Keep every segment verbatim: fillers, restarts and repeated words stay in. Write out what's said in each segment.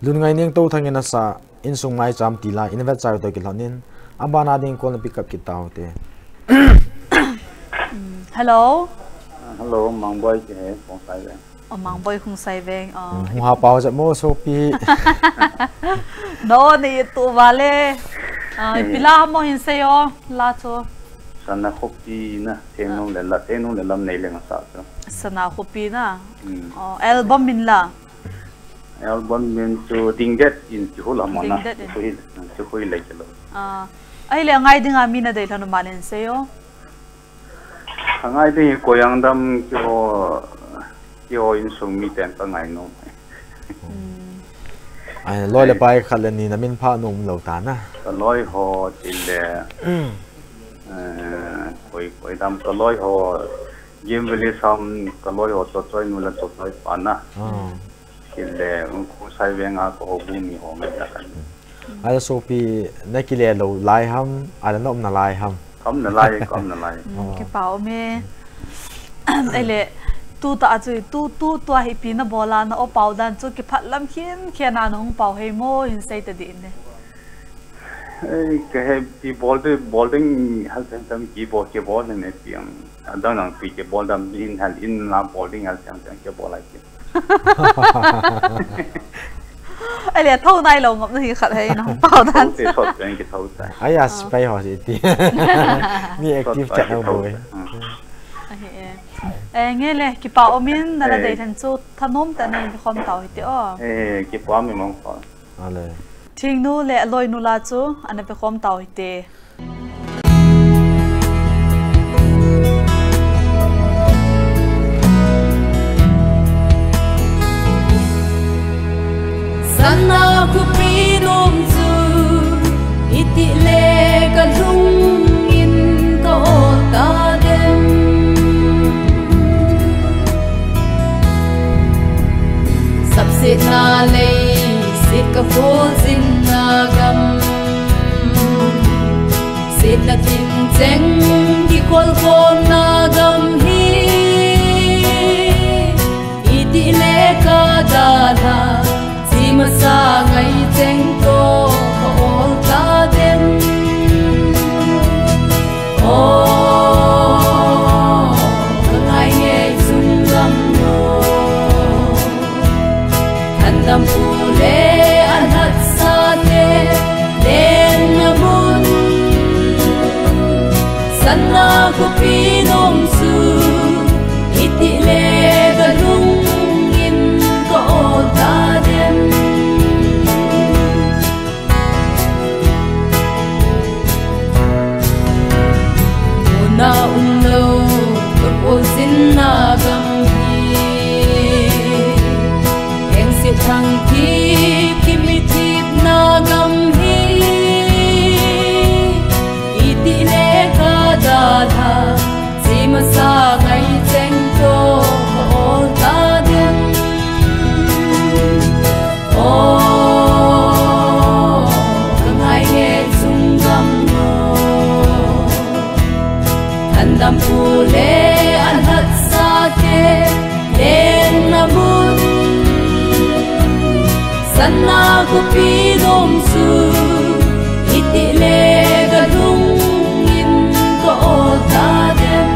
Lungngai Nengtouthang in asa, insung maicham tila, in vetchai u toh kilhonin, abana ding call na pick up kit taute. Hello. Ah, hello, Mangboi kihe, Khongsai Veng. Oh, Mangboi Khongsai Veng. Oh, hung ha pau jep mo sopi. No, ni tu vale. Ah, ipi la mo hin sei o, la chu. Sana khopi na, Thengnung le la, Thengnung le Lamnei le ngasa chu. Sana khopi na. Hmm. Oh, album min la. Album min chu Dingdet in chu hula mona. Dingdet in. Chu hui, chu hui le chu lo. Ah, ahile ngai dinga mi na dei lhon ma len sei o. Angai ding hi koiang dam kiho, kiho insung miten ka ngai nom. Hmm. Ai, loi le pai khat le ni na min pha nom lo ta na. Ka loi ho tile, eh, koi, koi dam ka loi ho, Gimvili Sam ka loi ho, Chochoi nu le Chochoi pa na. Ah. Tile, Khongsai Veng a ka houbung mi ho ngai la kan. Ahile sopi na kile lou lai ham, ahile na umna lai ham? Ka umna lai, ka umna lai. Hmm, kipa um e. Ahile, tu ta chu, tu, tu, tua hi ipi na bol a na o pau dan chu kiphat lam khin, khin a na hung pau hei mo, hin sei ta di ne. Ei, ka he pi bol de, bol ding hal sem sem ki bol, ki bol ne pi ang. Adang nang pi ki bol dam hin hal in la bol ding hal sem sem ki bol lai ki. Ahile, thou nai lou ngam na hi khat hei na hung pau dan. Thou te sot pen ki thou tai. Ai, a, sipai ho si ti. Mi active chat na boi. Hmm. Ahi e. Eh, nge le, kipa um in, na na dei lhon chu, thanom ta na in khom tau hite o. Eh, kipa um in mong khom. Ale. Thingnu le aloinu la chu, ana pe khom tau hite. Sana khopi nom chu, iti le ka lung in ka ol ta dem. Sapsetna leiset ka kholjin na gam, setna thim cheng kikhol khom na gam hi, iti le ka dalha, chi masa ngai cheng toh ka ol ta dem. O, ka ngai nge chung gam lo. Thandam pu le alhatsate, lenna mun. Sana khopi nom chu, iti le ka lung in ka ol ta dem. Muna um lou, ka kholjin na gam hi. Engse thang thip, kimi thip na gam hi. Iti le ka dalha, chi masa ngai cheng toh ka ol ta dem. O, ka ngai nge chung gam lo. Thandam pu le alhatsate, lenna mun. Sana khopi nom chu, iti le ka lung in ka ol ta dem.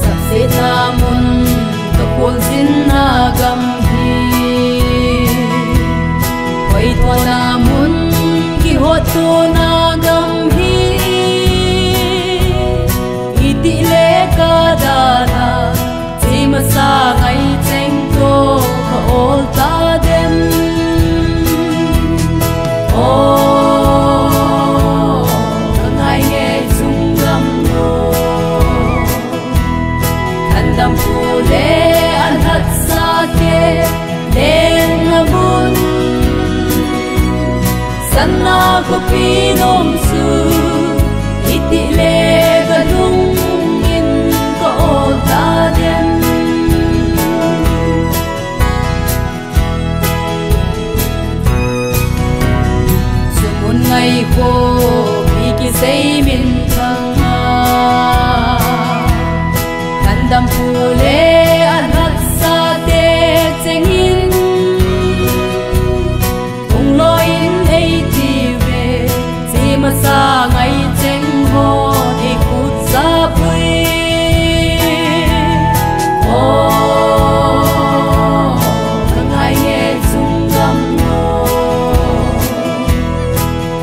Sapsetna mun ka kholjin na gam hi. Hoithona mun kihotto na gam hi. Iti le ka dalha, chi masa ngai cheng toh ka ol ta dem. O, ka ngai nge chung gam lo. Thandam pu le alhatsate, lenna mun. Sana khopi nom chu, iti le ka lung in ka ol ta dem. Sumun ngai khopi kisei minthang a, kan Dampu le alhatsate chengin, hung loi in eiti uve, chima sangai cheng ho, eikhut sapui. O, ka ngai nge chung gam nu.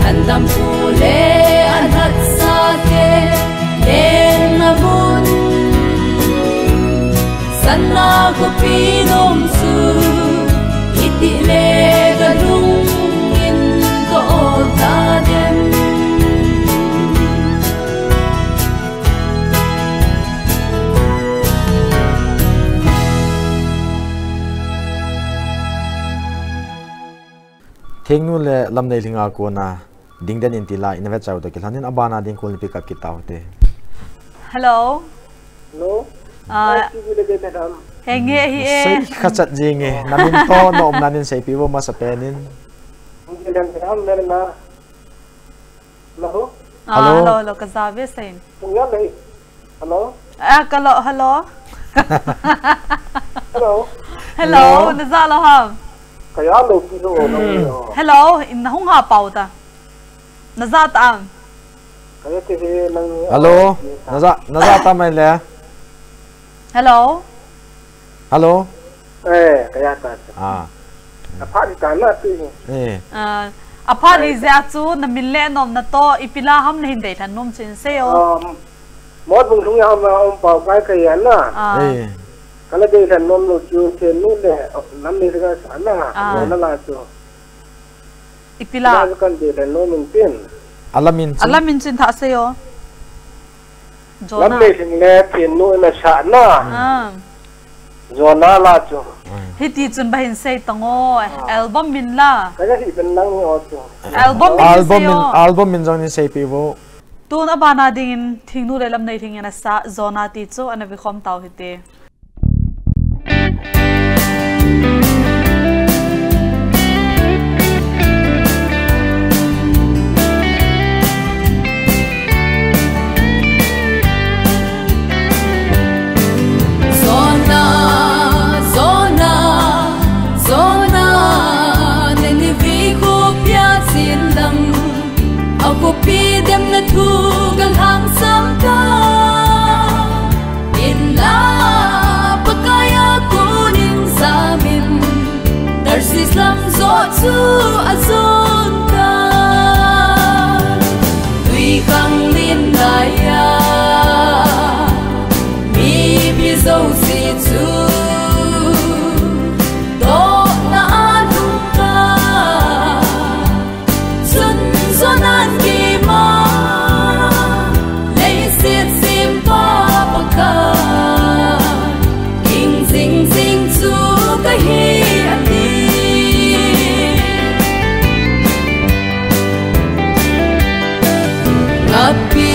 An dampu le alhatsate lenna mun, Sanna khopi nom chu, iti le ka lung in ka ol ta dem. Thingnu le Lamneilhing a kona ding den in ti la, ina ve chau to kilhon in, abana ding call ni pick up kit tau te. Hello. Hello. Ah. Hi, T V le de madam. Henge hi e. Sei kha chat jing e. Namin to, na umna nin seipi vo masa pen in. Henge le madam, le na. Hello? Ah, hello. Hello, hello, ka ja ve seiyin. Tung ya le. Hello? Ah, ka lo, hello. Hello? Hello, hello. Na ja lo ham? Ka ya lo pi lo, na lo. Hello, in na hung ha pau ta. Na ja ta am? Ka ya te he nang. Hello, na ja, na ja ta mai le. Hello? Hello? Eh, ka ya ta. Ah. Apha di ta na ti. Eh. Ah, apha di ja chu na min le nom na to ipi la ham na hin dei than nom chin sei o. Um, Mot bung thung ya ma um pau kai ka ya na. Ah. Eh. Ka la dei than nom lo chu chen nu le nam ni ka sa na. Ah. Na la chu. Ipi la. Na kan dei than nom min tin. Alamin chu. Alamin chin tha sei o. Jonah. Lamneilhing le Thingnu in a sah na. Ah. Jonah la chu. Hiti chun ba hin sei tang o, album min la. Ka ga hi ben lang ni o chu. Album min album sei min, o. Album min jong ni seipi vo. Tun abana dingin Thingnu le Lamneilhing in a sah Jonah ti chu ana ve khom tau hite. Jonah, Jonah, Jonah, Nineveh khopia chin lang. A khopi demna thu ka lhangsam ta. Hinla Pakai a kon in jamin, Tarshish lam joh chu a jon ta. Twikhanglen laiya mipi jouse chu dohna a lhung ta. Chun Jonah in keima leiset sempa Pakai, ging jing jing chu kahi ati. Ngappi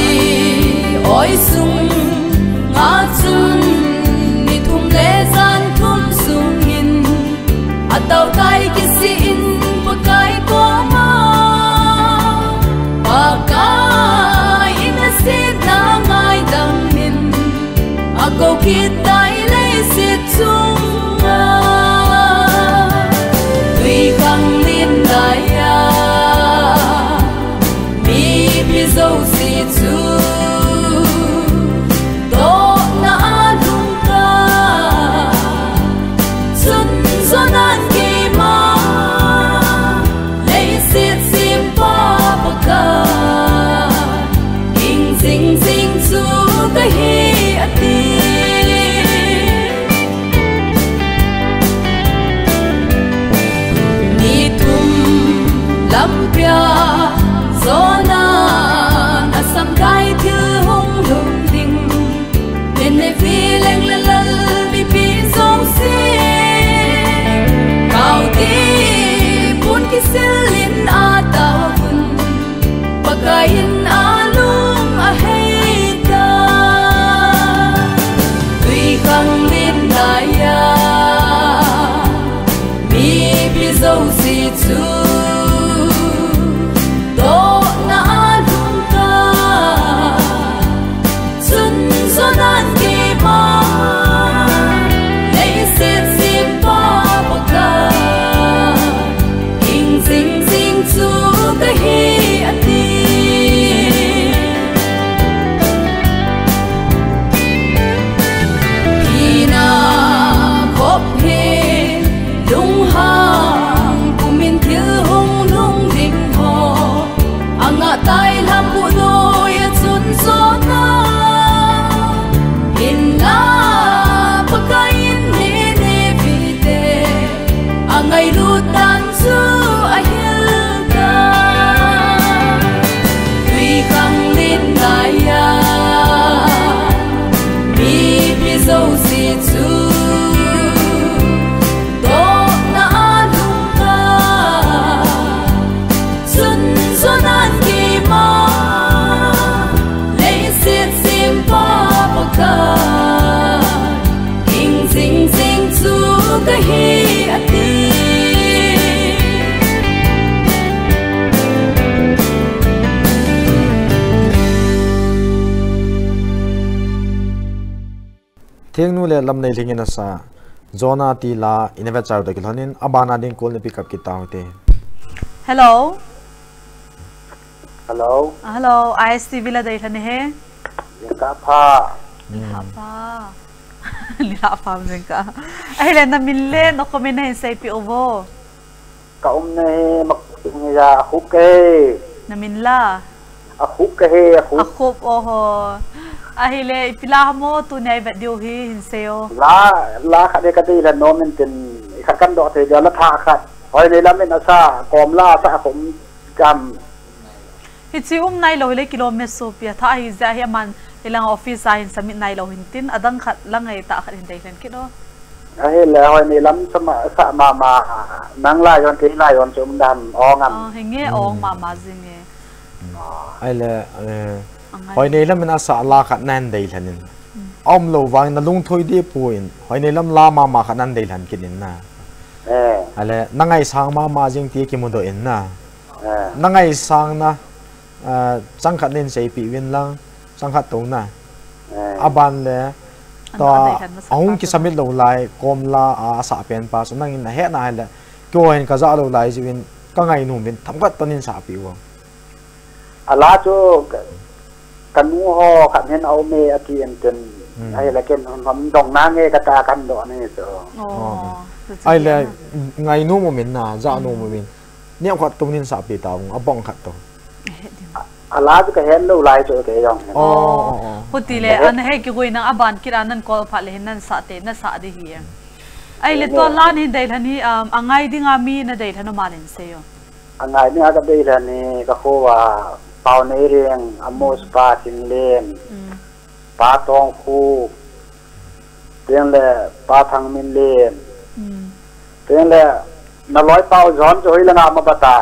oi sunga chun ni thum le jan thum sungin, a tao tai kisih in Pakai koma, Pakai in a sihna ngaidam in, a kou kit tai leiset chunga. Twikhanglen laiya mipi jouse chu dohna a lhung ta. Chun Jonah in keima leiset sempa Pakai, ging jing jing chu kahi ati. Ni thum lampia Jonah in a sam tai thil hung lhung ding. Nineveh leng le lal mipi jouse, kau tipun kisil in a tao un, Pakai in a lung a hei ta. Twikhanglen laiya mipi jouse chu dohna a lhung ta. Chun Jonah in keima Josie chu dona alunga chun zonan kima leiset sempa Pakai, ging jing jing chu kahi ati. Thingnu le Lamneilhing in asa Jonah ti la in a vet chau ta kilhonin, abana ding call na pick up kit tau te. Hello. Hello. Ah, hello, I S T V la deilhen e he. Jingkah pha. Hmm. Jingkah pha. Jingkah pha, jingkah. Ahile na min le na comment na hin seipeh uvo. Ka umna hi Makhup, Akhup kahi. Na min la? Akhup kahi, Akhup. Akhup, oho. Ahile ipi la ham o, tunia i vet diu hi hin sei o. La, la khat hi ka deilhen nom in tin, i khat kan doh thei dia, la thah khat. Hoineilam in asa, kom la asa, Akhup kam. Hiche um nailou hile kilometer sopi a thah ahi jeh a hi aman hilang office a hin submit nailou hin tin, adang khat la ngai tah khat hin deilhen kit o. Ahile Hoineilam sa ma, sa mama, nang la jon, kei la jon chu um dan ong am. Ah, hinge, ong mama jing e. Ahile, eh, Hoineilam in asa la khat na hin deilhen in. Aum lou vang na lungthoi deh poi, Hoineilam la mama khat na hin deilhen kit in na. Eh. Ahile, na ngaisang mama jing ti kimudoh in na. Eh. Na ngaisang na, eh, chang khat nin seipeh uvin lang, chang khat tou na. Eh. Aban le, tua, ahung kisubmit lou lai, kom la, a, asa pen pa, so nangin na hetna hile, keiho hin ka ja lou lai jeh in, ka ngainom uvin, themkhat toh nin sapeh uvo. A la chu, ka, ka nu ho khat hin a um e ati in tin, ahile ken hom dong nange kata kan doh ni chu. Oh. Ahile, ngainom uvin na, ja nom uvin. Neokhat tou nin sapeh tau, abang khat tou. A la chu ka het lou lai chu kei jong. Oh, oh, oh. Hiti le, ana he kigui nang aban kit a nan call phat le hin nan sa te, na sa ding hi. Ahile tua la na hin deilhen hi, um, angai dinga mi na deilhen u ma len sei o. Angai dinga ka deilhen hi ka kho a Paoneiriang, Amos pa Thinglien. Mm. Pa Tongkhup, tin le Pa Thangminlien. Hmm. Tin le na loipa u John chu hoilanga ama bata.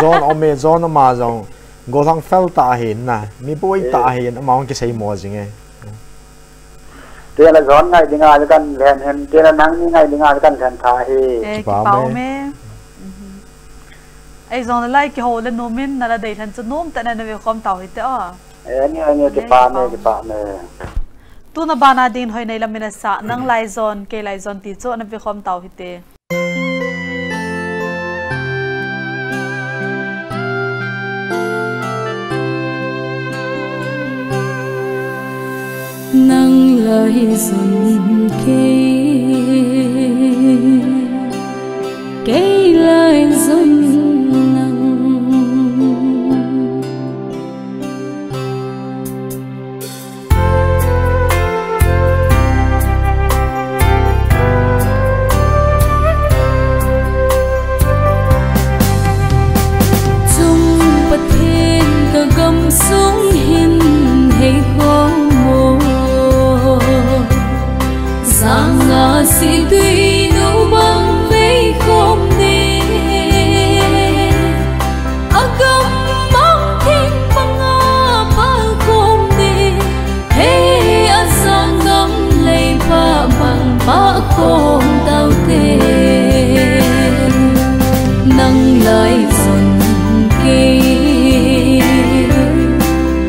John um e, John ama jong gollhang fel tah ahin na, mi boi tah ahin, ama hung kisei mo jing e. Tin le John ngai dinga kan lhen hin, tin le nang ni ngai dinga kan lhen tha hi. Eh, kipah um e. Mhm. Ei jong le lai kihou le nom in, na la deilhen chu nom tah in na ve khom tau hite o. Eh, ni, ni, kipah me, kipah me. Tuna bana din Hoineilam in asa, nang lai jon, kei lai jon ti chu na ve khom tau hite. Nang lai jon kei, kei lai jon nang. Chung Pathen ka gamsung hin hei khom mo. Janga si tui nu bang vei khom ne. Agam mang thing banga pal khom ne. He asangam leipa bang pa khom tau te. Nang lai jon kei,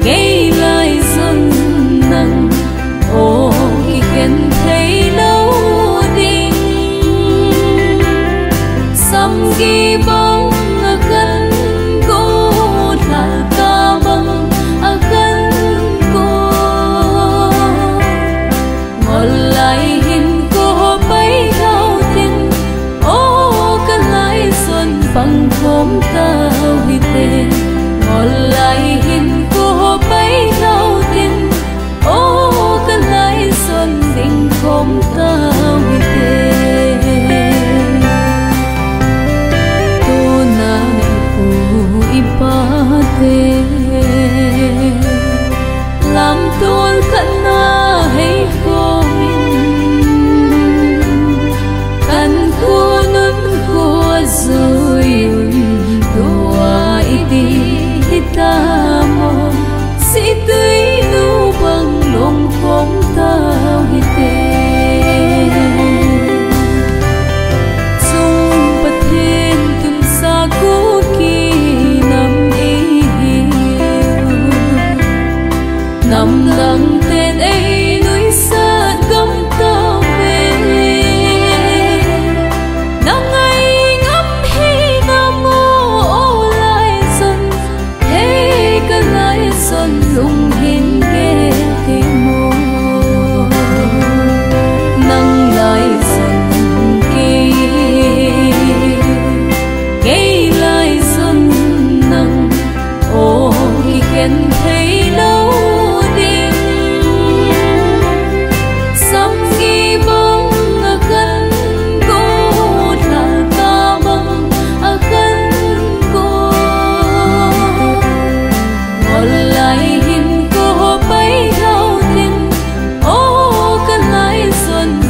kei lai jon nang. O kikhen thei lou ding. Samgi bang a kan go, lhalka bang a kan go. Ngol lai hin ko pai thau tin, o ka lai jon pang khom tau hite. Ngol lai hin ko pai thau tin, o ka lai jon ding khom tau hite. Tuna i pu i pa te lam tol khat na hei khom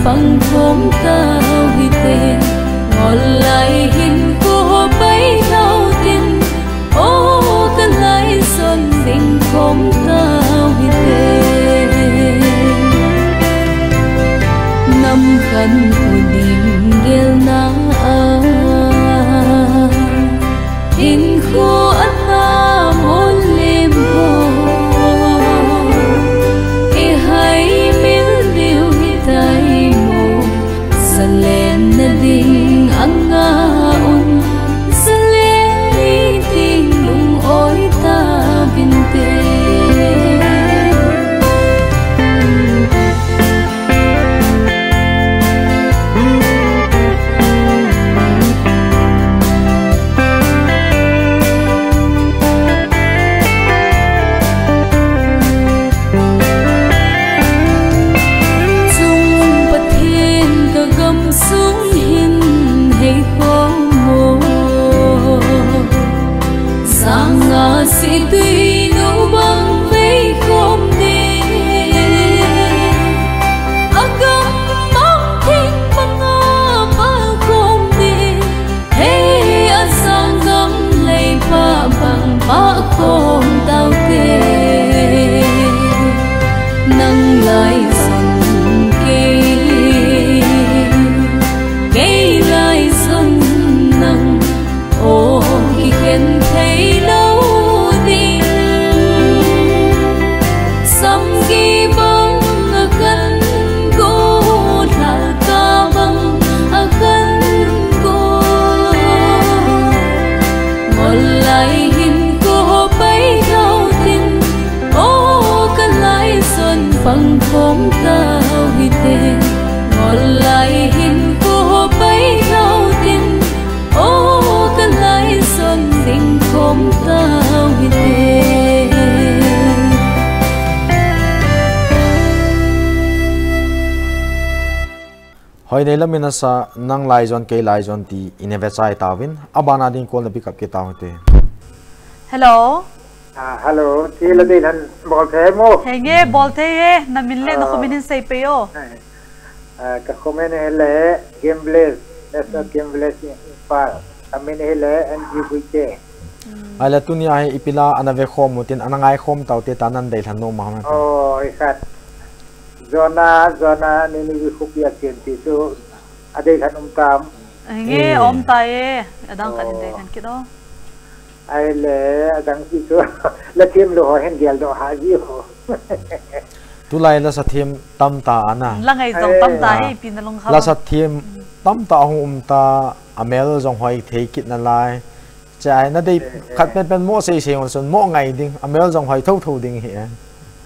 Pang khom tau hite, ngol lai hin ko pai tau tin, o ka lai son ding khom tau hite. Nam khan u ding gel na a, in ko a ta mon lem ho, i hai mil diu hi tai mo. Zalen na ding anga un, zalen ni ding lung oi ta vinte. Chung Pathen ka gam sung hin hei khom mo. Sanga si tui nu bang vei khom de. A gam mang thing banga pal khom de. Hei a sangam lei pa bang pa khom tau te. Nang lai zon kei, kei lai zon nang, o kikhen thei lo ding. Samki bang a kan go, lhalka bang a kan go. Ngol lai hin ko pai tau tin, o ka lai zon pang khom tau hite. Ngol lai hin ko pai tau tin, o ka lai zon ding khom tau hite. Hoi nei lam in a sa, nang lai zon kei lai zon ti i neve chai tauvin, a bana ding call na pick up kit tau hite. Hello. Ah, hello, ti la dei lhan bol thei mo. Henge, bol thei e, na min le na kho min in sei pe o. Ah, ka kho min hi le Game Village, that's not Game Village in Imphal. Ka min hi le N G Guite. Ahile tunia hi ipi la ana ve khom u tin, ana ngai khom tau te ta nan dei lhan nom ma hang. Oh, i khat. Jonah, Jonah, Nineveh khopi a chen ti chu a dei lhan um tam. Henge, um ta e. Adang khat in dei lhan kit o. Ahile, adang ti chu la them lou ho hin gel doh ha ji ho. Tulai la sa them tam ta ana. La ngai zong tam ta hi, pi na long ha. La sa them tam ta hung um ta, a mel zong hoi thei kit na lai. Chai na dei khat pen pen mo sei sei ngon son mo ngai ding, a mel zong hoi tho tho ding hi.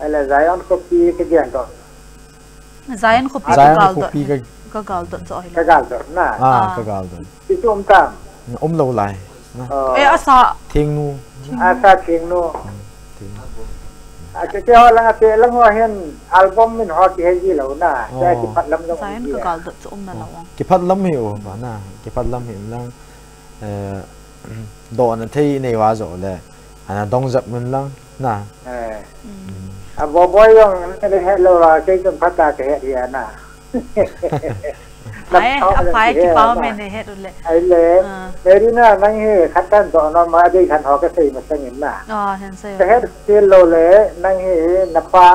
Ahile Zion khopi ka gel doh. Zion khopi ka gal dot. Ka gal dot zo hi. Ka gal dot na. Ah, ka gal dot. Ti chu um tam. Um lou lai. Eh, asa. Thingnu. Asa thingnu. A ke ke ho lang a te lang ho hin album min ho ki he ji lou na. Chai kiphat lam zong. Zion ka gal dot chu um na lou. Kiphat lam hi o ba na. Kiphat lam hi um lang. Eh, dohna thei nei va zo le, ana dong jep mun lang, na. Eh. A bo bo yong, ne he lo va, kei tum phata ke he ya na. Ai, a phai ki pau me ne he le. Ai le, Mary na, nang hi khat tan doh nom ma, dei khan ho ka sei ma sang in na. Ah, hen sei. Ka he ti lo le, nang hi na pa,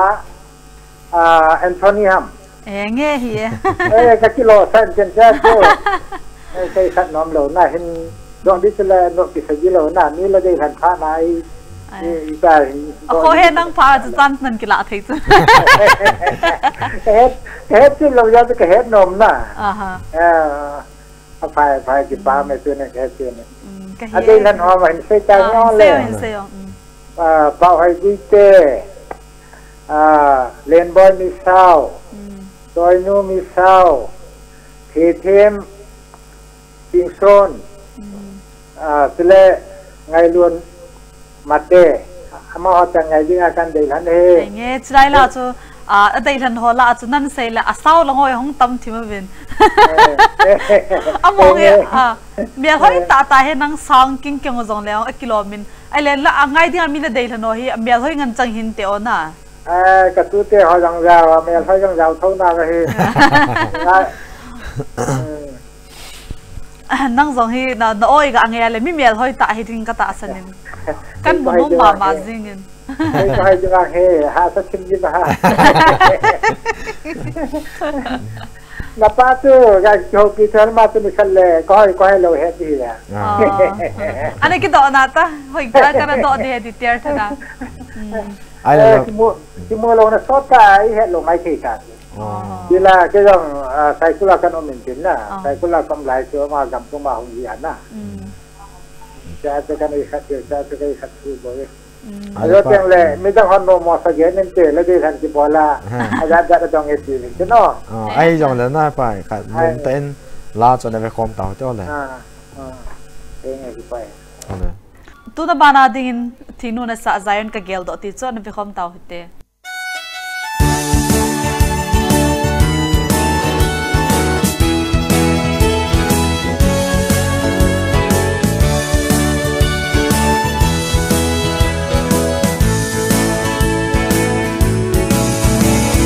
Ah, Anthony ham. Eh, nge hi e. Eh, ka kilo san chen cha chu. Eh, sei khat nom lou na hin dong di chu la no ki sa ji lou na mi la dei han pha na i. Ai. I, i ta hin. A ko he nang pha chu tan nan ki la thei chu. Ka het, ka het chu lou ya chu ka het nom na. Aha. Eh, a phai, a phai ki pa me chu ne ka het chu ne. Mm, ka hi. A dei han ho ma hin sei ta nge le. Sei, sei, mm. Ah, Pau Hai Guite, ah, Lenboi Misao, mm. Toinu Misao, Thethem Singson, mm. Ah, chule Ngailun Mate, amaho tang ngai dinga kan dei lhan he. Ai nge, chulai la chu, ah, a dei lhan ho la chu nan sei le, a sao la ngoi hong tam thim a vin. Eh, eh, a mo nge, eh, ah, mial hoi ta ta he nang sang king king zong le, a kilo min. Ai le la, a ngai ding a mi le dei lhan ho hi, a mial hoi ngan chang hin te o na. Eh, ka tute ho jong jao, mel hoi jong jao tho na ka hi. Na, hmm. Nang jong hi na, na oi ka nge le mi mel hoi ta hi ding ka tahsan in. Kan mu nom mama jing in. Kei ko hai jing ang he, ha sa thim jing ha. Na pa tu, ga ho ki thar ma tu ni khat le, ko hai, ko hai lo he ti ya. Ah. Ani kidoh na ta, hoi ka, ka na doh di he ti tiar tha na. Hmm. Ai lo. Eh, kimu, kimu lo na sot ta, i het lo ngai thei ta. Oh. Ti la, kei jong, ah, Saikul a kan um in tin na. Ah. Saikul a kan um lai chu ama gam tu ma hung hi ana. Hmm. Cha chu kan i khat, cha chu kan i khat chu bo. Hmm. Ajo teng le, midang hon nom mo sa gen in te, le dei than kibol a. Ha. Aja ja dong e ti ni, no? Ah, ahi jong le na pai, khat nom ta in la chu na ve khom tau te le. Ah, ah. Teng e ki pai. Ole. Tuna bana dingin thinu nasa Zion ka geldoh ti chu na ve khom tau hite.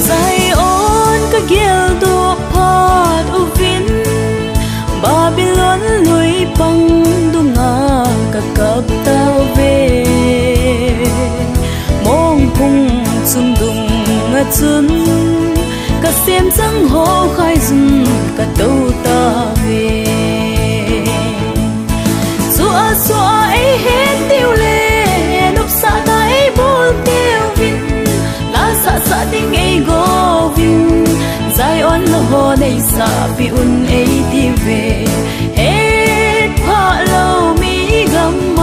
Zion ka geldoh phat uvin, Babylon lui pang dunga ka kap tauve. Mongphung chung dunga chun ka semchang ho khaijun ka tou tauve. Chua chua ei het diu le, nopsahna ei bol diuvin, la sahsah ding ei go uvin, Zion la hon ei sahpeh un ei tiuve. Het phah lou mi gam a,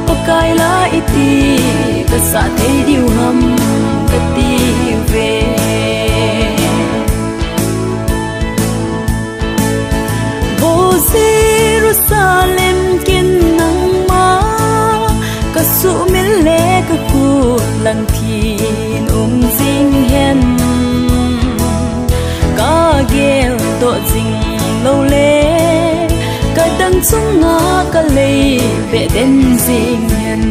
Pakai la iti ka sah thei diu ham ka tiuve. Vo Jerusalem ken nangma, ka suhmil le ka khut lang thin um jing hen. Ka geldoh jing lou le, ka dang chunga ka lei beh den jing hen.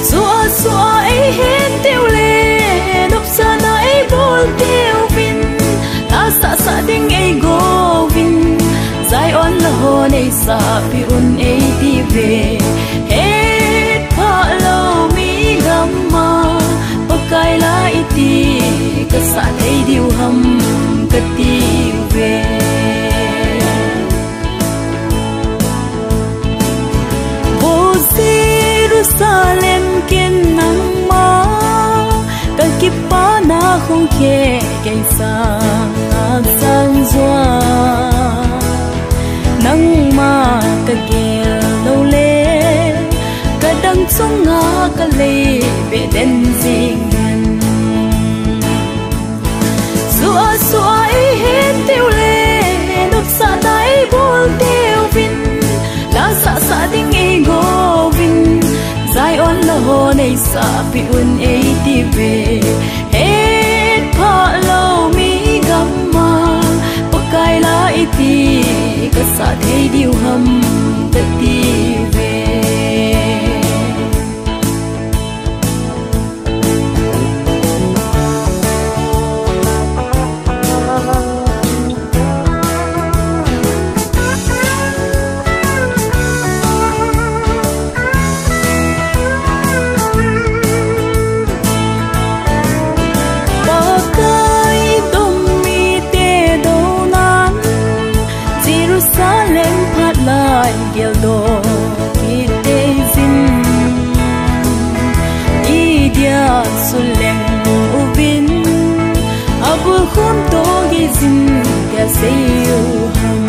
Chua chua ei het diu le, nopsahna ei bol diuvin, la sahsah ding ei go uvin, Zion la hon ei sahpeh un ei tiuve. Het phah lou mi gam a, Pakai la iti ka sah thei diu ham ka tiuve. Vo Jerusalem ken nangma, ka kipana khong khe kei sang sang jua. Nangma ka gel lou le, ka dang chunga ka lei beh den jing hen. Chua chua ei het diu le, nopsahna ei bol diuvin, la sahsah ding ei go uvin, Zion la hon ei sahpeh un ei tiuve. Het phah lou mi gam a, Pakai la iti ka sah thei diu ham ka tiuve. Pakai dom mite dounan, Jerusalem phat lai geldoh kit tei jin. Idia suleng uvin, abul khum to gei jin tia sei u ham.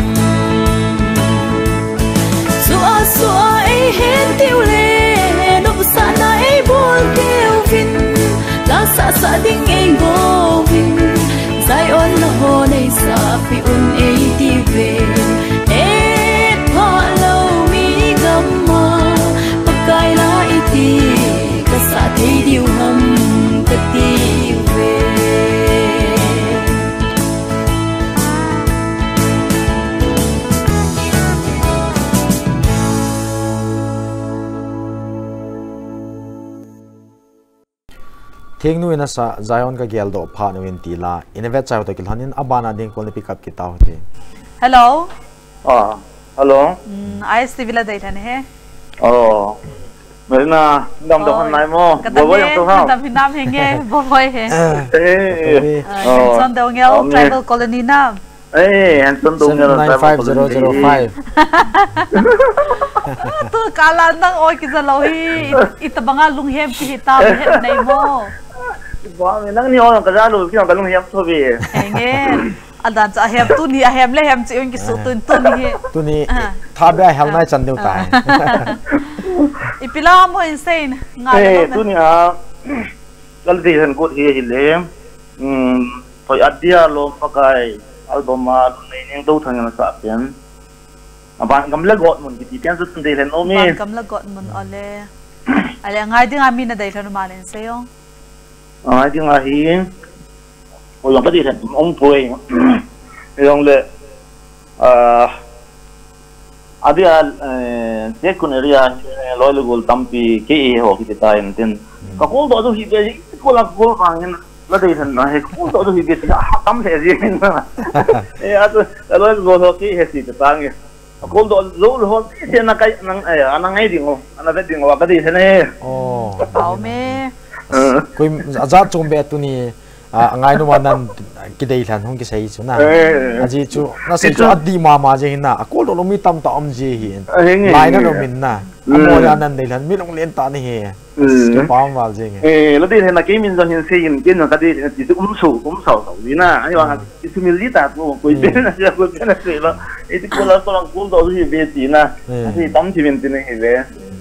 Chua chua ei het diu le, nopsahna ei bol diuvin, la sahsah ding ei go uvin, Zion la hon ei sahpeh un ei tiuve. Het phah lou mi gam a, Pakai la iti ka sah thei diu ham ka tiuve. Heng nu in asah, Zion ka geldoh phat nu in ti la, in a vet chai u toh kilhon in, abana ding call na pick up kit tau hite. Hello. Ah, hello. Mm, I S T V la dei lhan he. Oh. Marina, dam dam han nai mo. Ka dam Boboi he, ang tu ha. Ka dam hinam he nge, Boboi he. Eh. Eh. Ah, oh. Henson Dongel, oh, Tribal Colony na. Eh, Henson Dongel, Tribal Colony. Seven nine five zero zero five. Tu kala nang oi kija lou hi, i, itabanga lunghem kihi ta, mi het nei mo. Ba, mi nang ni oi kaja lou, ki nang ka lunghem tho bi. Henge. Adan cha hem tuni, ahem le hem chi un kisu tun tuni hi. Tuni, ah, thabe ahem nai chan deu tai. Ah. Ipi la mo insane. Nga le eh, lo na. Tuni a, kal dei hen kot hi hi le. Hmm, thoi adia lom Pakai album a lun nei ning do thang na sa pen. A Van Gam le Got Mun kiti pen su tun dei hen o mi. Van Gam le Got Mun ole. Ale ngai ding a mi na dei lhan ma len se yong. Ngai ding a hi. Ko yong ka dei lhan om poi. Yong le. Ah, adia, eh, Tekun area, eh, loi le gol tampi, K A ho kiti ta in tin. Hmm. Ka call doh doh hi be, call a call vang in, la dei lhan na, he call doh doh hi be, ha, tam le ji in na. Eh, atu, ka loi le gol ho ki he si ta nge. Ka call doh doh ho, ti se na kai, nang, eh, ana ngai ding o, ana vet ding o, ka dei lhan e. Oh. Pau me. Eh. Koi, aja chom be tuni. A, angai nu ma nan kidei lhan hung kisei chu na. Eh. Aji chu, na sei chu adi mama jeng hin na. A call doh lou mi tamtah um ji hin. Eh, henge, lai na henge. Lou min na. Mm. Amo ya nan dei lhan mi lunglen tah ni hi. Mm. Kipah val jeng hin. Eh, la dei lhan na kei min jong hin sei hin, kei jong ka dei lhan ti chu um su, um sau sau ji na. Ai wa, mm, i sumil ji ta ko, koi, mm, pe na sei, koi pe na sei lo. I ti call a call doh ji be ti na. Mm. Sei tam ti min ti na hi le.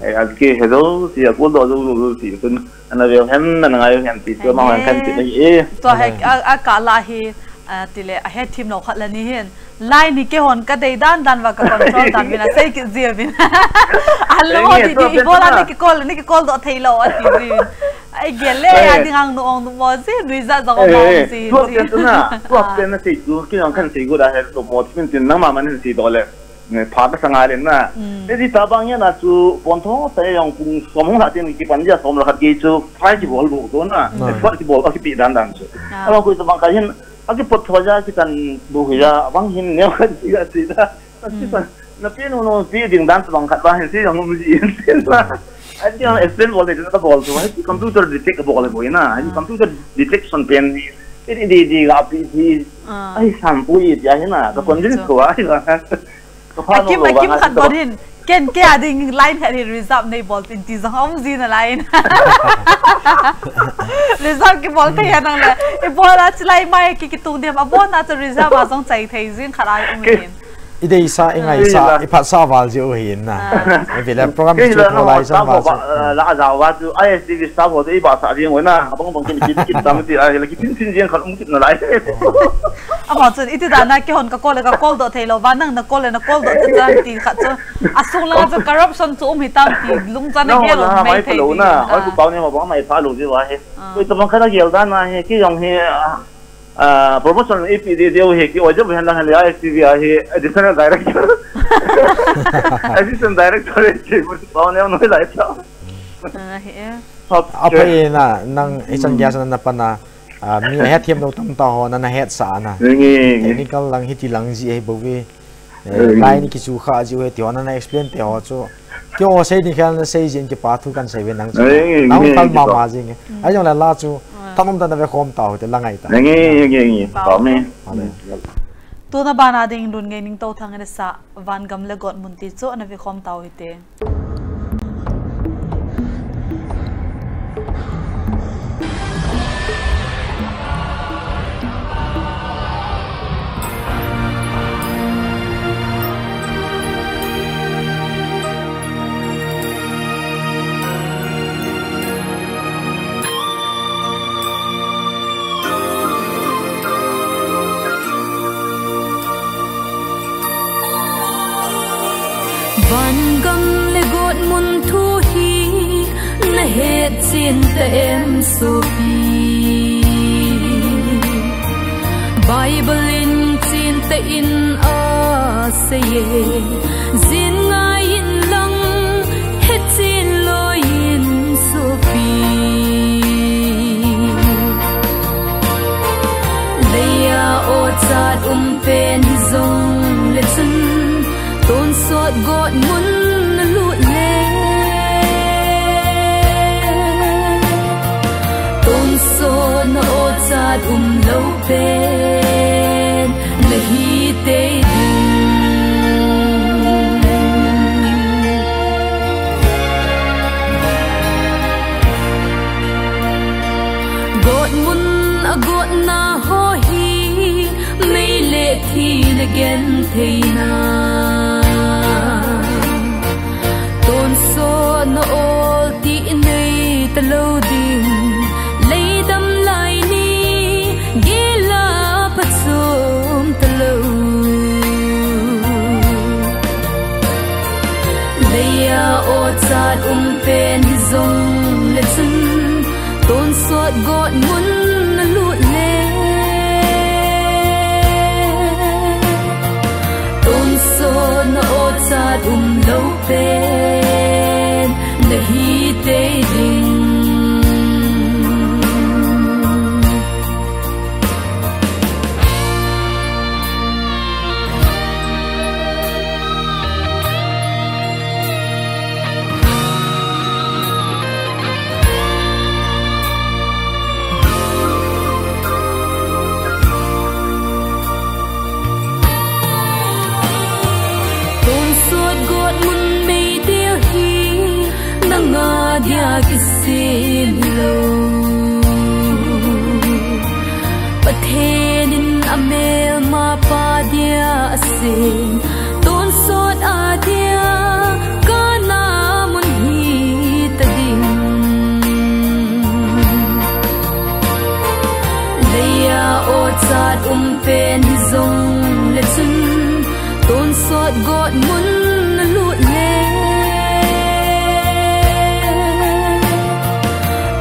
Eh, a ke he do, ti a call doh ji ti tun. Ana veu hen, ana ngai hen ti chu, ma hon kan ti na hi e. Tua he, a, a kala hi, a, ti le, a het thim lou khat la ni hin. Lai ni ke hon ka dei dan dan va ka control dan vin a sei kit ji vin. A lo di di, i bol a ni ki call, ni ki call doh thei lou a ti vin. Ai gel le, a ding ang nu ong nu mo ji, nui ja ja ko ma ong ji. Tua pen tu na, tua pen na sei tu, ki ong kan sei gu da he lo mo, min tin nang ma ma ni sei doh le. Ne, pha ka sa ngai len na. Mm. Te di tabang ya na chu pon tho, te yong pung som hung la tin ki pan dia som la khat ki chu fry ki bol bu to na. Mm. Fry ki bol ka ki pi dan dan chu. Ah. Abang koi tabang ka hin, a ki pot tho ja ki tan bu hi ja, abang hin ne ka ti ga ti da. Ka ti pan, na pi no no pi ding dan tabang khat ba hin si yong mu ji in sin na. A ti yong explain bol de ka bol chu, hai computer detect ka bol bo na. Hai computer detection pen ni. Ti di di ga pi ti. Ah. Ai sam pu i ti a hin na, ka convince ko ai ba. Akim, akim khat bon hin. Ken ke a ding line khat hin reserve nei bol tin ti jong um ji na line. Reserve ki bol thei a nang le. I bol a chilai mai ki ki tung dem a bon a chu reserve a jong chai thei jing khat a um hin. I deisa, i ngaisa, i phatsa val ji u hin na. Ah. I vele program ki chu la program lai jong val ji. La a jao va chu I S T V staff ho te i ba sa ding na. Abang bang ki ki tam ti a la ki tin tin jing khat um kit na lai. Ama chun iti dan a kei hon ka call le ka call doh thei lou va, nang na call le na call doh chu chan ti khat chu. A sung langa chu corruption chu um hi tam ti lungchan a gel um mai thei ti. Oi ku pau ni ma bang mai pha lou ji va he. Ah. Koi tabang khat a gel dan a he, kei jong he, ah, promotion A P D D O he, kei oi jab hen lang he le I S T V a he additional director. Assistant director he, kei pau ni noi lai cha. Ah, he. Aphai na, nang hichan gei a na pan a, ah, mi ahet them lou tamtah ho na, na hetsah na. Nge, nge. Technical lang hiti lang ji ahi bou ve. Eh, nge. Lai ni kichu kha ji u he ti ho na, na explain te ho chu. Kei ho sei ding khel na sei jin kipa thu kan sei ve nang chu. Nge, nge, nge, nang kal mama jing. Ai jong la la chu. Ah. Thanom ta na ve khom tau te la ngai ta. Nge, nge, nge, nge. Pau. Pau me. Ale. Tuna bana ding lun ngei ning to thang ne sa Van Gam le Got Mun ti chu na ve khom tau hite. Van Gam le Got Mun thu hi na het chin ta em sopi. Bible in chin ta in a sei e, jin ngai in lang het chin lou in sopi. Ochat um pen hi jong le chun, tonsot got mun na lut le. Tonsot na ochat um lo pen na hi tei ding. Got mun a got na ho hi mei le thi na gen thei na. Tonsot na ol ti nei ta lo ding. Leidam lai ni gila pachom ta lo. Leia ochat um pen hi jong le chun, tonsot got mun na lut le. Tonsot na ochat um lo pen na hi tei ding. Tonsot got mun mei deu hi nanga dia kisin lo. Pathen in a melma pa dia a sin, tonsot a dia kana mun hi ta ding. Leia ochat um pen hi jong le chun, tonsot got mun na lut le.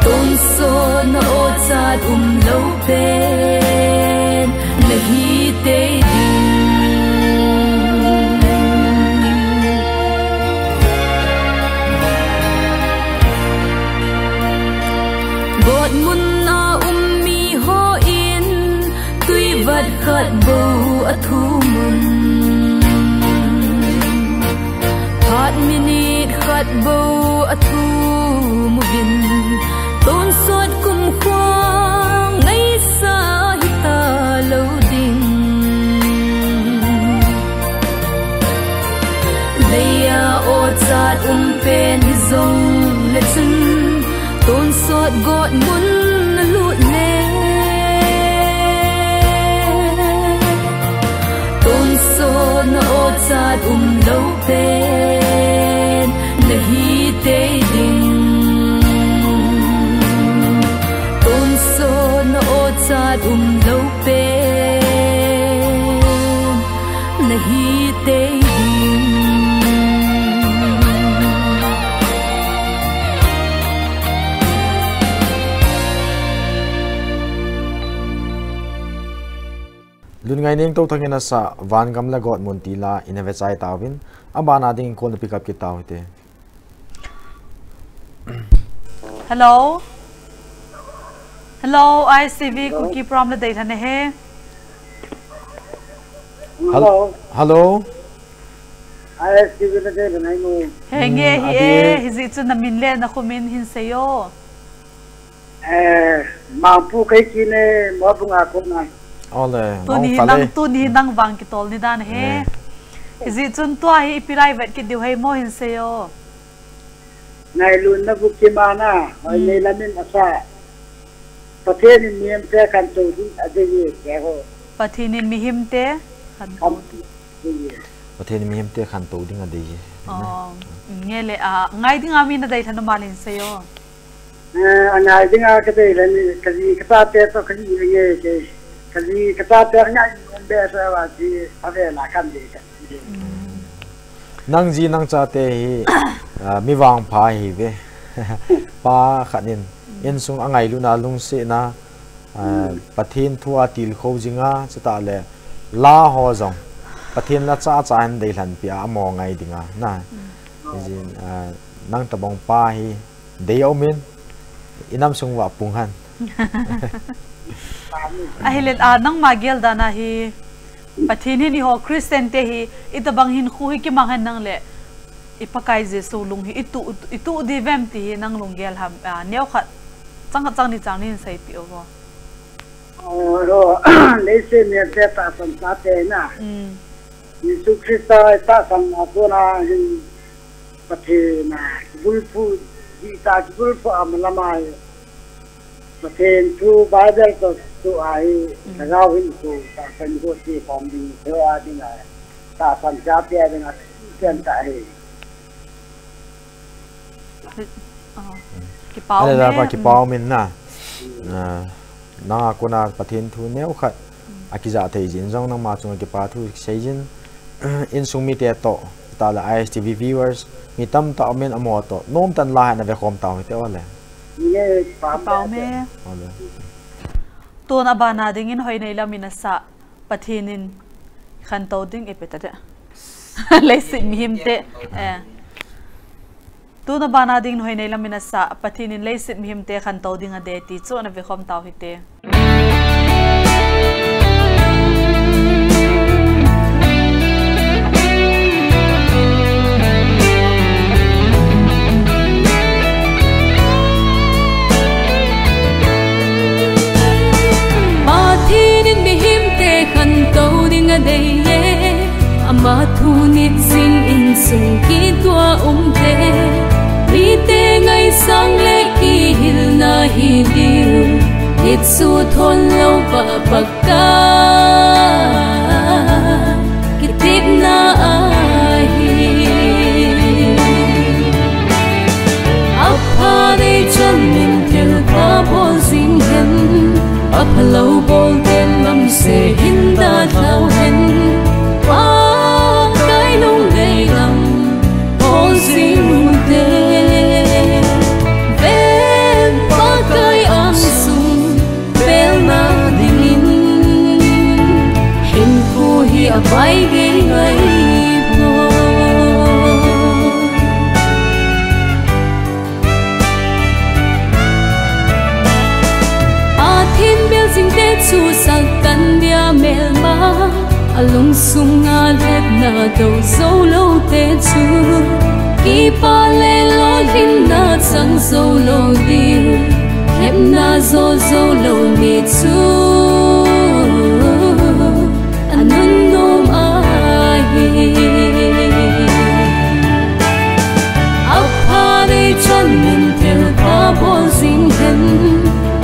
Tonsot na ochat um lo pen na hi tei ding. Got mun a um mi ho in tui vat khat bou a thum un. Phat minute khat bou a thum uvin, tonsot kumkhua ngaisa hi ta lo ding. Leia ochat um pen hi jong le chun, tonsot got mun na lut le. Tonsot na ochat um lo pen na hi tei ding. Tonsot na ochat um lo pen na hi tei ding. Lungngai Nengtouthang in asah Vangam le Got Mun ti la in ave chai tauvin, abana ding in call na pick up kit tau hite. Hello. Hello, I S T V Kuki program la dei lhon e he. Hel- Hello. Hello. I S T V la dei lhon e mo. Henge hi e, hijeh chun na min le na kho min hin seiyo. Eh, Mangpu kei kine, Mobung a kona. Ole, tuni hi nang, tuni hi nang vang kitol ni dan he. Hijeh chun tua hi ipi lai vet kit diu hei mo hin seiyo. Ngailutna bu kimana, hoi nei lamin asa. Pathen in mihemte khantou ding adei e, kei ho. Pathen in mihemte khantou ding. Pathen in mihemte khantou ding adei e. Oh, nge le, a, ngai dinga mi na dei lhon a malin seiyo. Eh, angai dinga ka dei lhon e, kaji kachate toh kaji nge kei. Kaji kachate ngai um be sa va ti, ave la kan dei ka. Nang ji nang chate hi, ah, mi vangpha hi ve. Pa khat in, insung a ngailutna lungsetna, ah, Pathen thu a tilkhou jinga, chutah le la ho jong Pathen la chacha hin dei lhon pi a, amo ngai dinga, na. Hijin, ah, nang tabang pa hi dei a um in, i nam sung uva pung hen. Ahile, a, nangma gel dan a hi, Pathen hin eiho Christian te hi, itobang hinkho hi kimang hen nang le, i Pakai Jesu lung hi, i tuh, i tuh diu vem ti hi nang lunggel ham, a, neokhat, chang khat chang ni chang ni in seipeh uvo. Aw, leiset mihemte tahsan chate na. Mm. Jesu Christa tahsan a kona hin Pathen a kibulphu, Jesu kibulphu a malama hi. Pathen thu Bible toh, toh ahi, mm, lhagao hinkho tahsan ko ti pom ding, thil a ding a, tahsan chate a ding a, ken ta hi. Oh. Kipah um e. Kipah um in na. Ah, nanga kona Pathen thu neokhat akija thei jin jong nangma chunga kipa thu sei jin. Insung mite toh, tale I S T V viewers, mi tamtah um in amaho toh nomtah in la hi ana vekhom tau hite ole. Kipah um e. Ole. Tun abana dingin Hoineilam in asah Pathen in khantou ding, ipi ti ta. Leiset mihemte. Eh. Tun abana dingin Hoineilam in asah Pathen in leiset mihemte khantou ding adei ti chu ana vekhom tau hite. Pathen in mihemte khantou ding adei e, ama thu nit jing insung kitoh a umte, mite ngaisang le kihilna hi diu, nit chu thon louva Pakai kitepna ahi. Apha dei chan min thilpha bol jing hen, aphalou bol ten lamse hin dalhau hen, Pakai lungdei lam bol jing ute. Ven Pakai angsung pelna dingin, hinkho hi avai gei ngai poi. Athin bel jingte chu Satan bia melma, alungsunga lhepna dou jou loute chu, kipa le lolhinna chang jou lou ding, lhepna jo jou lou mi chu anunnom ahi. Apha dei chan min thilpha bol jing hen,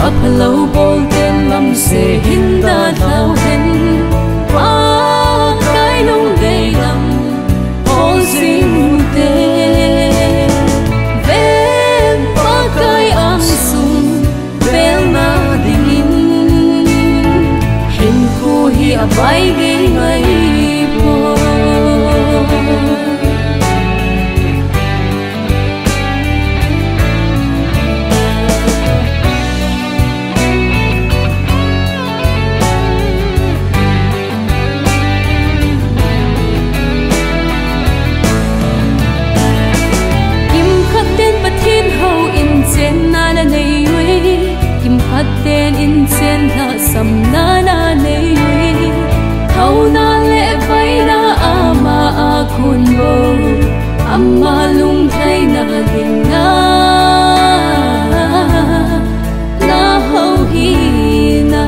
aphalou bol ten lamse hin dalhau hen, Pakai lungdei lam bol jing ute. Ven Pakai angsung pelna dingin, hinkho hi avai gei ngai poi. Kimkhat ten Pathen houin chenna anei ui, kimkhat ten inchenna samna anei ui. Thouna le vaina ama a khun bou, ama lunglhaina dinga na hou hi na.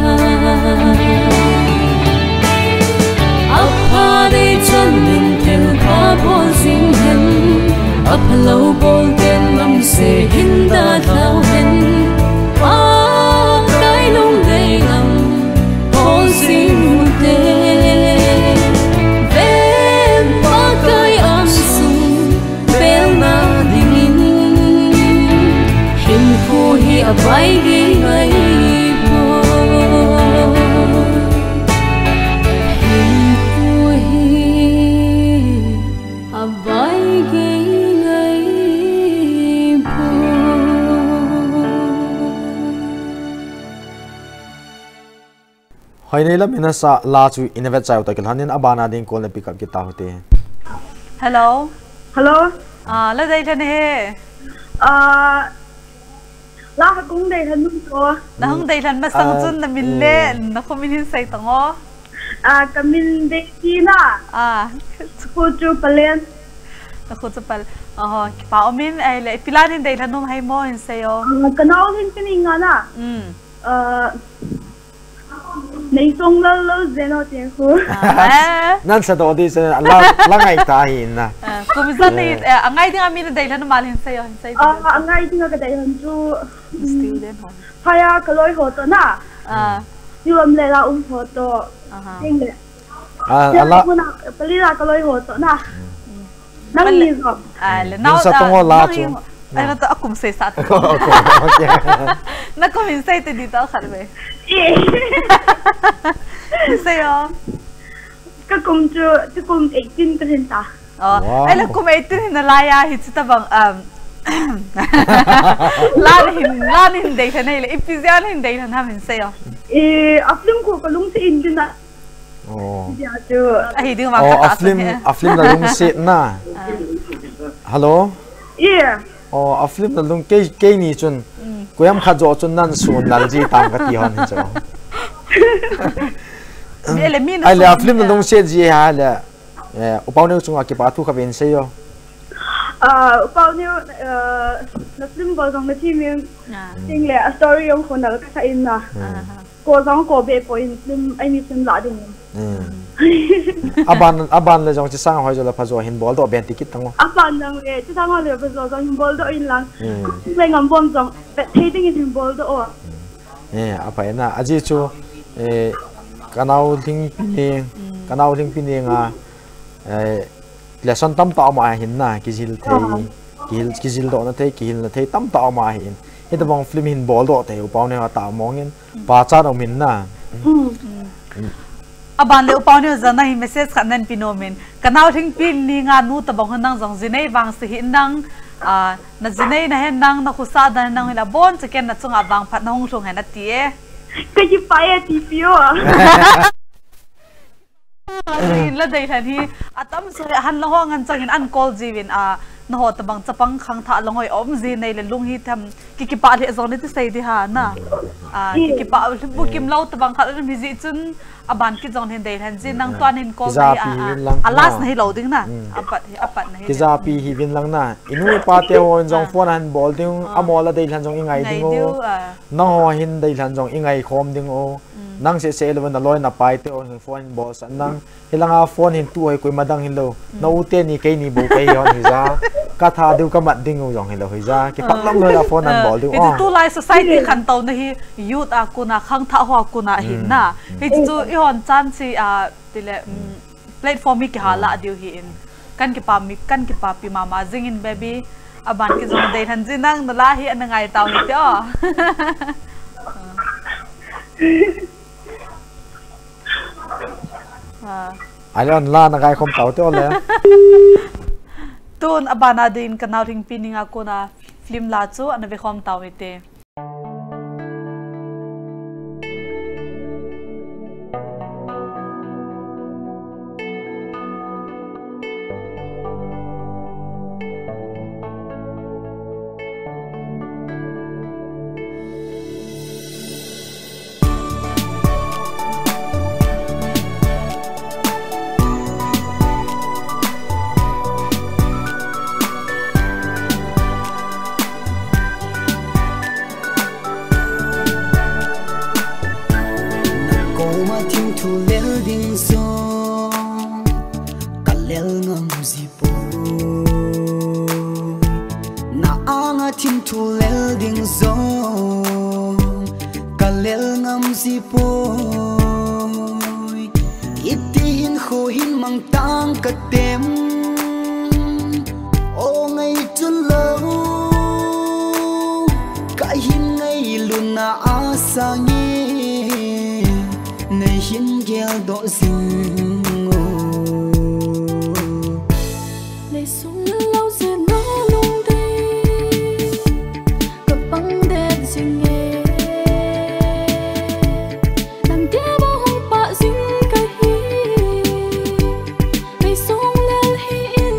Apha dei chan min thilpha bol jing hen, aphalou bol ten lamse hin dalhau hen, Pakai lungdei lam bol jing ute. Ven Pakai angsung pelna dingin, hinkho hi avai gei ngai poi. Hinkho hi avai gei ngai poi. Hoineilam in asah la chu ina vetchai u tah kilhon in, abana ding call na pick up kit tau hite. Hello. Hello. Ah, la dei lhon e. Ah, La kong deilhen nom to. Na hung deilhen masang chun na min le na khumin hin sei tang o. Ah, ka min Deiti na. Ah. Ka kho chu Palen. Ka kho chu Pal. Oho, kipa umin, ahile ipi la hin deilhen nom ham, hin sei o. Ah, ka nao hin ka ning a na. Mm. Ah, Neisong Lallou Zeno te khu. Ah. Nan sa do di sa la, la ngai ta hi na. Ah, kum ijat na hi, eh, angai dinga min deilhen nom a le hin sei o, hin sei. Ah, angai dinga ka deilhen chu. Student ho. Phaya ka loi ho to na. Ah. Siwam le la um ho to. Aha. Ting le. Ah, ala. Muna, pali la ka loi ho to na. Nang ni zo. Ah, le nau sa tong ho la chu. Ai, na to akum sei sa. Okay. Na kum hin sei te di to khat ve. Eh. Sei o. Ka kum chu, ka kum eighteen ka hin ta. Oh, wow. Ai, la kum eighteen hin na la ya hi chu tabang, um, la hin, la hin deilhen nei le, ipi jeh a hin deilhen ham hin sei o. Eh, a film khu ka lungset in din a. Oh. Jeh a chu. Ahi ding vang oh, ka ta a film, a film la lungset na. Ah. Hello? Yeah. Oh, a film la lung, kei, keini chun. Mm. Koiham khat joh chun nan sun nal ji tam ka ti hon hin chu. Ai le, a film la lungset ji ha le. Eh, U Paoneo chunga kipa thu khat vin sei o. Ah, U Paoneo, eh, na film bol jong na thi min. Ah. Ting le, a story jong khonal ka sa in na. Hmm. Ko jong ko be ko in film, ai mi film la ding. Hmm. Aban, aban le jong chi sang hoi jo la pha jo hin bol doh ben ti kit tang o. Aban jong le, chi sang hoi le pha jo jong hin bol doh in lang. Hmm. Le ngam bom jong, pe thei ding in hin bol doh o. Hmm. Eh, aphai na, ajeh chu, eh, ka nao Lhingpi Neng, ka nao Lhingpi Neng a, eh, lesson tamtah um ahin na, kijil thei, kijil, kijil doh na thei, kihil na thei, tamtah um ahin. Hitabang film hin bol doh thei, U Paoneo a ta mong in, pachat um in na. Mm. Aban le U Paoneo jana hi message khat nan pe nom in. Ka nao Lhingpi Neng a nu tabang hon nang jong jinei vang si hi nang, ah, na jinei na hen nang, na khusa dan hen nang hin abon chauh ken na chunga vangphat na hung lhung hen ati e. Ka kipah e ti pi o. Ahin la deilhen hi, atam chu ahin lang ho ngen chang in an call jiuvin a, na ho tabang chapang khangthah lang hoi um ji nei le lung hi tham ki kipah le jong ni ti sei di ha na. A, ki kipah bu kim lo tabang khat um hi ji chun aban kit jong hin deilhen ji nang tuan in call na hi a, a, a last na hi lo ding na. Apat hi, apat na hi. Kijapi hi vin lang na. I nu i pa te ho in jong phone ahin bol ding, amol a deilhen jong i ngai ding o. Nang ho hin deilhen jong i ngai khom ding o. Nang seh seh le na loi na pai te ho hin phone hin bol san nang. Hilanga phone hin tu hoi koima dang hin lo. Na u te ni kei ni bou kei hon hi ja. Ka tha diu ka mat ding u jong hi lo hi ja. Kipah lom loi la phone ahin bol diu. Hichu tulai society khantou na hi youth a kona khangthah ho a kona hin na. Hichu i hon chan chi a tile, mm, platform hi kiha la diu hi in. Kan kipa mi, kan kipapi mama jing in baby. Aban kit jong deilhen ji nang na la hi ana ngai tau hi te o. Ah. Ai le an la na ngai khom tau te o le. Tun aban a din ka nao Lhingpi Neng a kona film la chu ana ve khom tau hi te. Na koma thim thu lel ding jong ka lel ngam ji poi. Na anga thim thu lel ding jong ka lel ngam ji poi. Iti hin kho hin mang tang ka tem. O ngai chun lo. Ka hin ngai luna a sang e. Nei hin gel doh jing o. Leisung lel lou jeh a lungdei ka pang det jing e. Nang dia ba hung pah jing ka hi. Leisung lel hi in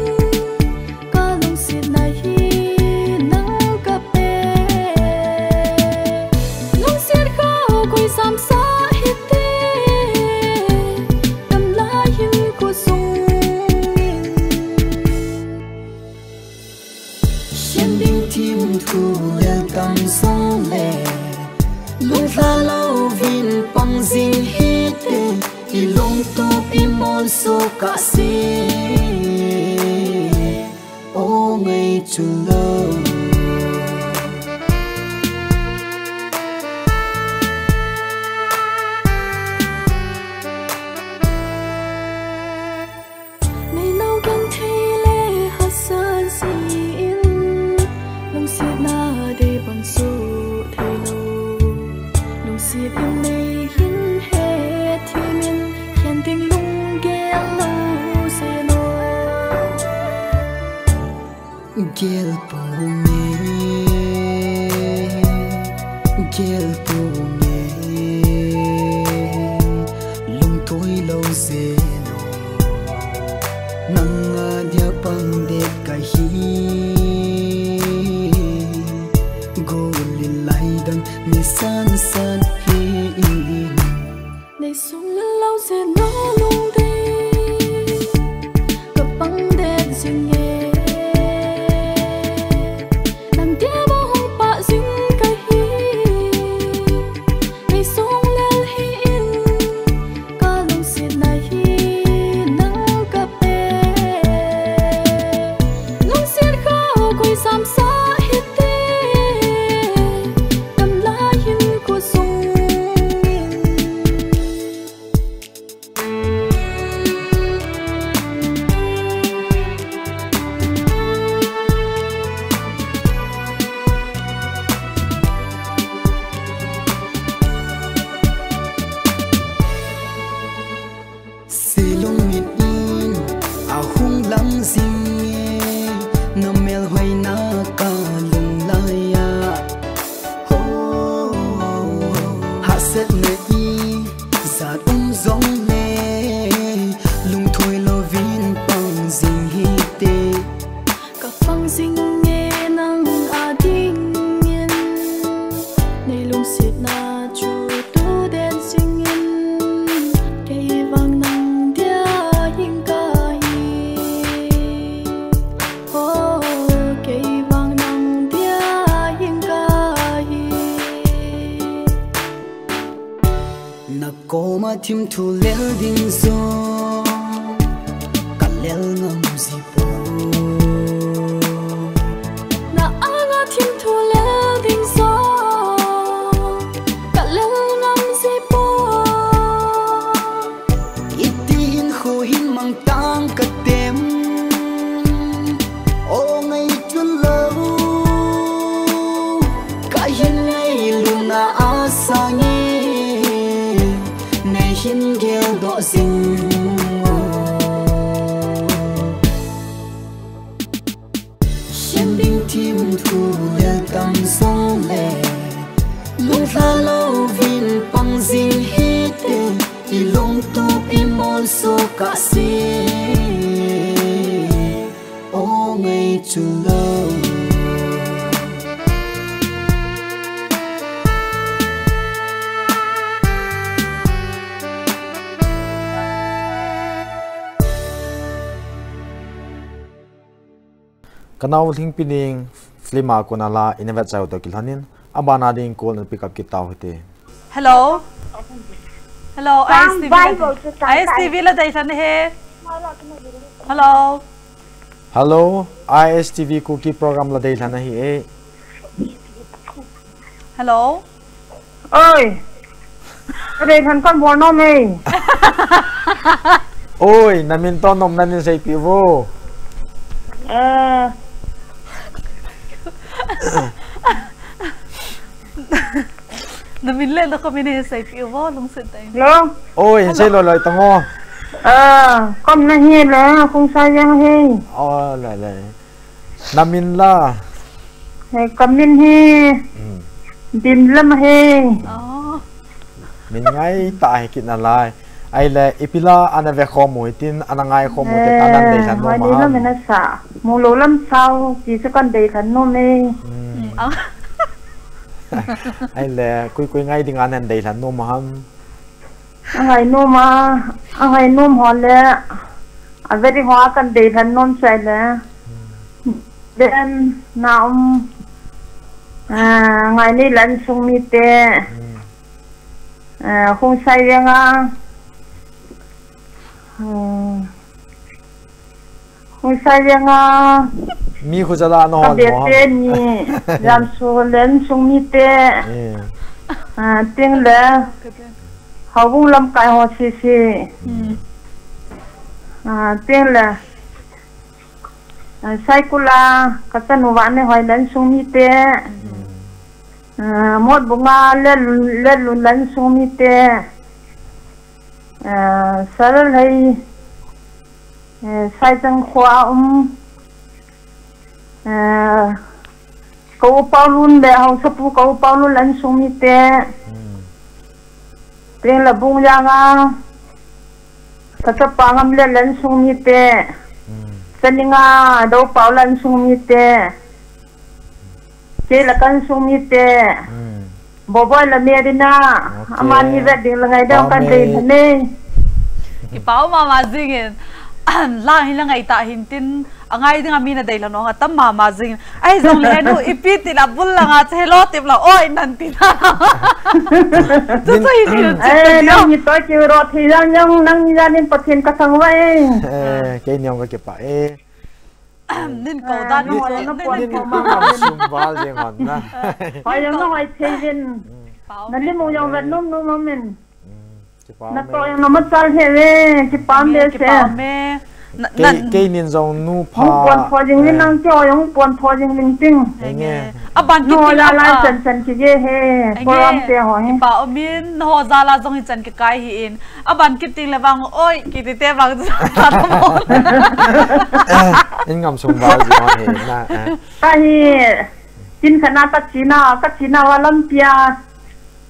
ka lungset na hi nang ka pe. Su ka si o ngai chu lo. Nei nau kan thei le hasan si in, lungsiatna dei bang su thei lo. Lungsiat in nei hin he thimin, hian ding lunggel lo se lo. Gel pu nge, gel pu nge, lungthoi lo se lo. Nang a dia pang det ka hi. Gol in lai dang ni san san hi in. Nei sung lo se na lung dei. Ka pang det zing e. Nang dia ba hong pa zing ka hi. Nei sung lel hi in. Ka lungsiatna hi nang ka pe. Lungsiat kho koi sam sa hi te. Tam lai hin ko sung in. Silung mit in a hung lang zing e, na melhoina ka lung lai a. Ho, hahsatna i zat um zong le, lungthoi lovin pang zing hi te. Ka pang zing nge nang a dingin, nei lungsiatna chu tu den zingin, kei vang nang dia hing ka hi. Oh, kei vang nang dia hing ka hi. Na koma thim thu lel ding zo, ka lel ngam zi po. Na anga thim thu lel ding zo, ka lel ngam zi po. Iti hin khu hin mang tang ka tem. O ngai chun lo. Ka hin ngai luna a sangi. Nei hin gel do zing. Sian ding thim thu lel tam zong le, lungthla lovin pang zing hi te, i lungtup i mol so ka si, o ngai chu lo. Ka nau Lhingpi Ning film a kona la ina vet chai u toh kilhonin, abana ding call na pick up kit tau hite. Hello. Hello, Tang I S T V bai la, bol chu tang I S T V tai. La dei lhan he. Hello. Hello, I S T V Kuki program la dei lhan ahi e. Hello. Oi. Ka dei lhan kon bol nom e. Oi, na min toh nomna nei seipeh vo. Eh. Na min le na ka min nei seipeh vo, lungset tah in. Hello. Oi, hello. Sei loi loi tang o. Ah, ka min ahi le, Khongsai Veng ahi. Oh, le le. Na min la? He, ka min hi, hmm, Bimlam ahi. Oh. Min ngai tah ahi kit nalai. Ahile, ipi la ana ve khom u hitin, ana ngai khom u hitin, eh, ana dei lhan nom a ham? Ngai ni lam ina sa. Mu lou lam sao, ti chu kan dei lhan nom e. Hmm. Hmm, ah. Ahile, koi koi ngai ding ana dei lhan nom a ham? A ngainom a, a ngainom ho le, a ve ding ho a kan dei lhan nom chu ahile. Then, na um, ah, Ngaineilen sung mite, ah, Khongsai Veng a, Hmm. Hung sai jeng a. Mi khu jala na hon mo. Te ni, Jamsu le insung mite. Eh. Ah, tin le. Houbung lamkai ho sese. Hmm. Ah, tin le. Ah, Saikul a, ka chanu Vanehoi le insung mite. Hmm. Ah, Motbung a, Lel, Lellun le insung mite. Ah, Saralhei, eh, Saitang khoa um, eh, ka u Paulun le, Haosapu ka u Paulun le insung mite. Hmm. Tin le Bungjang a, ka chapa Ngamlet le insung mite. Hmm. Saning a, Dopau le insung mite. Kei le ka insung mite. Hmm. Boboi le Merina. Okay. Amani vet ding le ngaidam kan dei ne. Kipa um mama jingin. Lang hi le ngai ta hin tin, angai ding a mi na dei le nong atam mama jingin. Ahi jong le nu ipi ti la bul la nga che lo tip la oi nan ti la. Tu tu hi ni. Eh, nang ni to ki ro thi jang jang nang ni jang nin Pathen ka sang vai. Eh, kei ni ong ka kipa e. Nin ko dan ni ko. Nin, nin, nin, nin, nin, sum val jeng hon na. Hoi jong hoi thei vin. Pau. Na ni mo jong vet nom nom amin. Hmm, kipa. Na to jong na machal he ve, kipa me se. Kipa me. Na, kei, na, kei nin jong nu pha. Hung pon pho jing vin nang kei jong pon pho jing vin ting. Henge. Aban kit ting la la chan chan kige he. Henge. Program te ho he. Kipa umin, na ho jala jong hi chan kikai hi in. Aban kit ting le vang, oi, kiti te vang, sa ta mo. Eh, in ngam sum val ji hon he, na, eh. Ka hi, tin khana ka china, ka china va lampi a.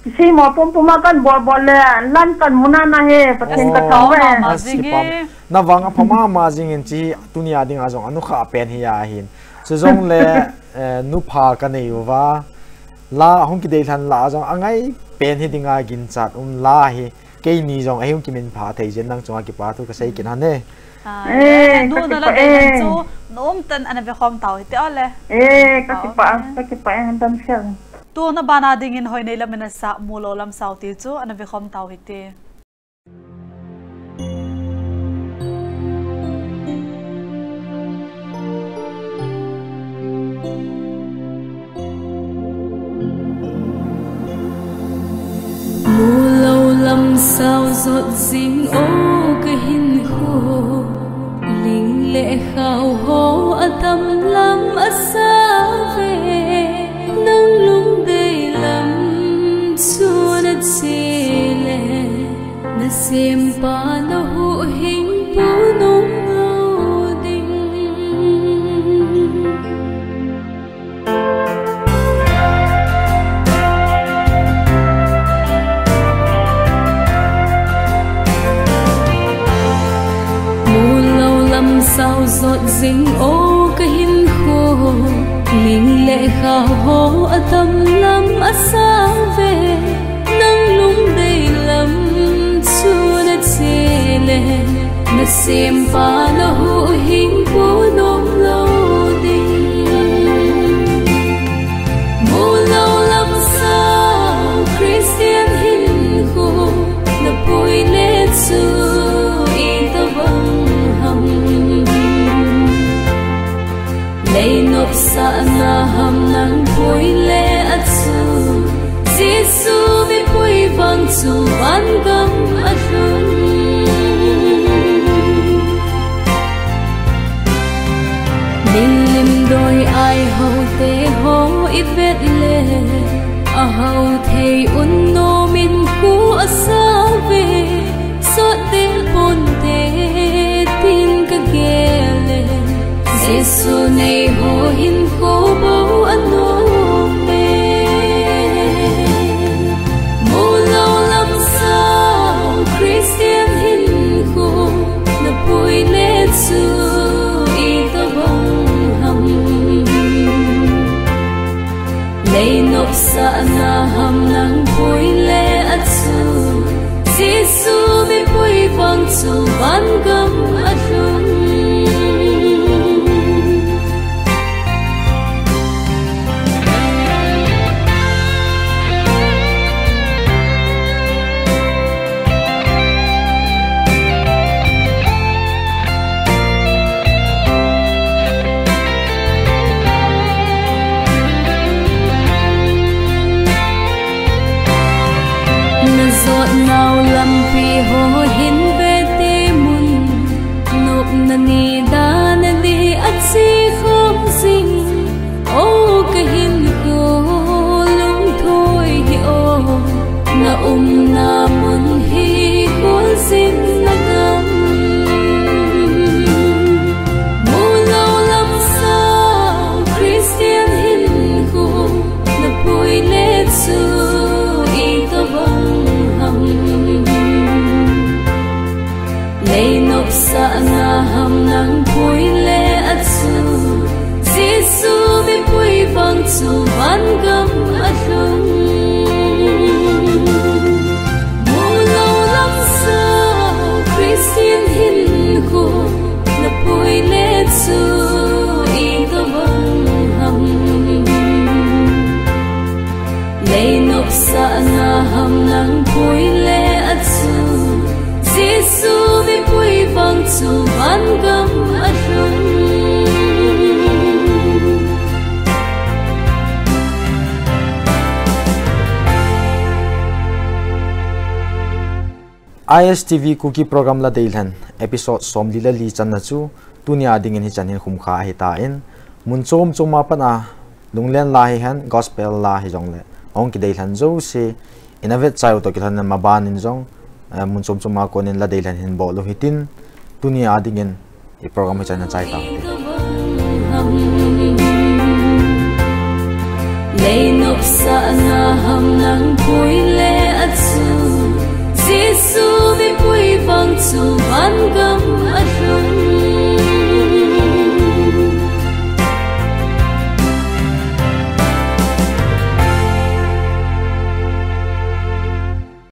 Kisei mo pum pum a kan bol bol le, lan kan mu na na he, Pathen ka thangvah e. Oh, mama jing e. Na vang apha mama jingin chi, tunia ding a jong, anukha pen hi ahin. Chujongle, eh, nu pha ka nei uva. La, hung kidei lhan la jong, angai pen hi dinga ginchat um la hi. Keini jong ahi hung kiminphah thei jin nang chunga kipa thu kasei kit hon e. Ah, eh, nu na la dei hen chu, nu umtan ana vekhom tau hite ole. Eh, ka kipa, ka kipa e, han dam sel. Tu na bana dingin hoi nei lam in asa, mu lou lam sao ti chu, ana vekhom tau hite. Mu lou lam sao jot jing o ka hinkho, ling le khao ho adam lam asa ve, nang lungdei lam chu na che le. Na sempa na huhhingpu nom lou ding. Mu lou lam sao jot jing o ka hinkho, ling le khao ho adam lam asa ve. Nang lungdei lam chu na che le, na sempa na huhhingpu nom lou ding. Mu lou lam sao Christian hinkho, na pui le chu itobang ham. Leinopsahna ham nang pui le a chu, Jesu mipui vang chu vangam a lhun. Milim doi ai ho te ho i vet le, a ho thei un nom in khu asa ve. Sot ding ponte tin ka gel e, Jesu nei ho hinkho bou anom e. Mu lou lam sao Christian hinkho, na pui le chu itobang ham. Leinopsahna ham nang pui Sahna ham nang pui le achu, Jesu mipui vang chu vangam alhung. Mulou lamsau Christian hinkho na pui le chu itobang ham. Leinop sahna ham nang pui le achu, Jesu mipui vang chu vangam alhung. I S T V Kuki program La Deilhen episode somli le li channa chu tunia dingin hichan hin khumkha ahitan, mun chom choma pat a lunglen la hihen gospel la hijongle hung kideilhen jouse ina vetchai u toh kilhon in maban in jong, eh, mun chom choma konin La Deilhen hin bol u hitin, tunia dingin i program hichan hin chai tau hite. Leinop sahna ham nang pui le achu, Jesu mipui vang chu vangam